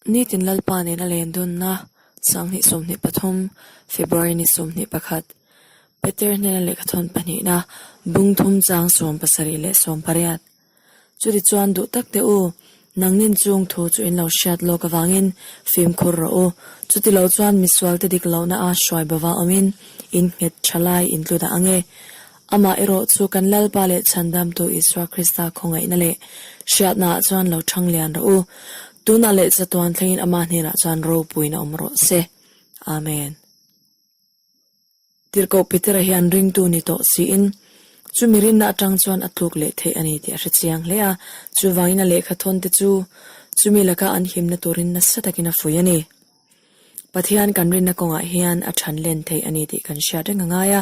Nitin Lalpa nen a len dunna Sanghnih 23, February ni 21, Peter hnena lehkhathawn pahnihna bung thum chang 70 leh 80. Chutichuan duh tak teh u, nangnin chung thu chu in lo hriat lawk avangin fimkhur rawh u. Chutilo chuan misualte dik lohna a hruai bova awmin in nghet tha lai in tlu dah ang e. Amah erawh chu kan Lalpa leh Chhandamtu Isua Krista khawngaihna leh hriatnaah chuan lo thang lian rawh u. Tunah leh chatuan thlengin Amah hnenah chuan ropuiin a awm rawh se. Amen. Tirhkoh Petera hian ringtu ni tawh siin chumi rinna atang chuan a tluk leh theih a ni tih a hre chiang hle a, chuvangin a lehkha thawnte chu chumi laka an himna turin nasa takin a fuih a ni. Pathian kan rinna kawngah hian a than len theih a ni tih kan hriat reng a ngai a,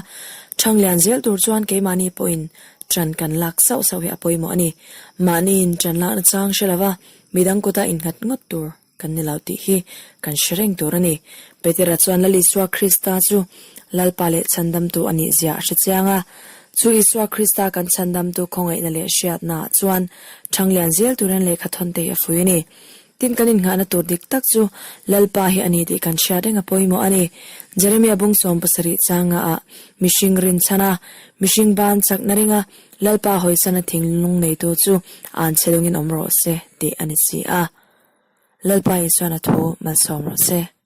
thang lian zel tur chuan keimahni pawhin ṭan kan lak sauh sauh hi a pawimawh a ni. Mahniin ṭan lakna chang hre lova midang kuta innghat ngawt tur kan ni lo tih hi kan hre reng tur a ni. Petera chuan Lal Isua Krista chu Lalpa leh Chhandamtu a nih zia a hre chiang a. Chu Isua Krista kan Chhandamtu khawngaihna leh hriatnaah chuan thang lian zel turin lehkha thawnte hi a fui a ni. Tin kan innghahna tur dik tak chu Lalpa hi a ni tih kan hriat reng a pawimawh a ni. Jeremia bung 70 changa ah mihring rinchhan a, mihring ban chakna ringa Lalpa hawisana thinglung neitu chu an chhe lungin awm rawh se tih a ni si a. Lalpa Isuan a thu malsawm rawh se.